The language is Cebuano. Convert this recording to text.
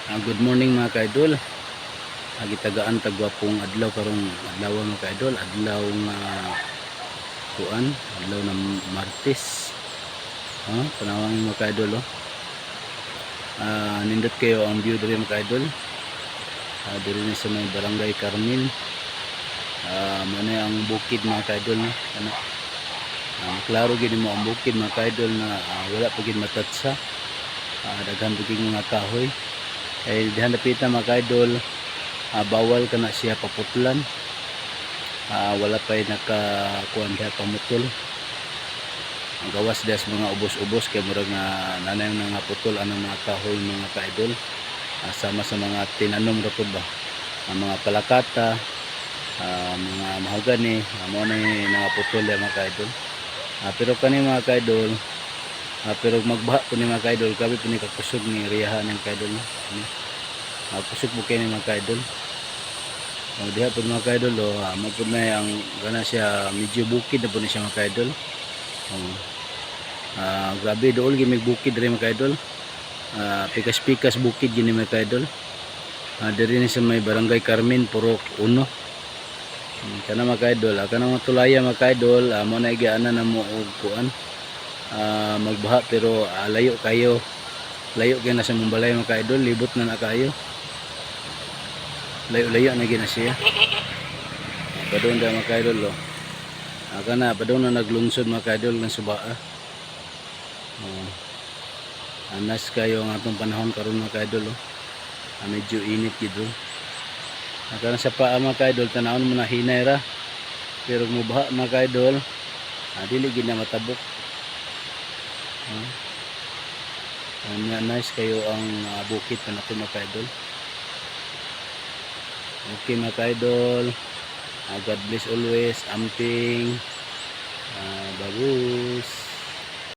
Good morning, mga ka-idol. Gitagaan tagwapong adlaw karong adlaw, mga ka-idol, adlaw nga kuan, adlaw ng Martes. Tanawang mga ka-idol, oh. Nindot kayo ang view diri, mga ka-idol. Diri ni sa may Barangay Carmen. Mao na ang bukid, mga ka-idol, no? Ano? Klaro gid mo ang bukid, mga ka-idol, na wala pa gid matatsa. Daghan pa gid mga kahoy. Kay diha napita, mga ka-idol, bawal ka na siya paputlan. Wala pa nakakuan diha pamutol. Ang gawas diha sa mga ubos-ubos kay murag na nanay nga putol anang mga kahoy, mga ka-idol. Sama sa mga tinanom ra pud ba. Ang mga palakata, mga mahogany, mao na yung mga putol diha, mga ka-idol. Pero kani, mga ka-idol, pero magbaha po ni, mga ka-idol, grabe po ni kakusog ni riyahan ng ka-idol, no? Ano? Kusog po kayo ni, mga ka-idol. Oh, diha po, mga ka-idol, oh, mo po na ang gana siya, medyo bukid na po ni siya, mga ka-idol. Oh. Grabe dool gyud may bukid diri, mga ka-idol. Pikas-pikas bukid gini, mga ka-idol. Diri ni sa may Barangay Carmen, Purok 1. Kana, mga ka-idol, kana mga tulaya, mga ka-idol, mo na giana na mo og kuan. Magbaha pero layo kayo. Layo kayo na sa mong balay, mga ka-idol, libot na na kayo. Layo-layo na gina siya. Padung da, mga ka-idol, oh. Kana padung na naglungsod, mga ka-idol, ng subaa. Oh. Anas kayo ang atong panahon karon, mga ka-idol, oh. Medyo init gid, oh. Kana sa paa, mga ka-idol, tanawon mo na hinay ra. Pero mubaha, mga ka-idol, dili gid na matabok. Nice kayo ang bukid pa nato, mga ka-idol. Okay, mga ka-idol. God bless always. Amping. Babus.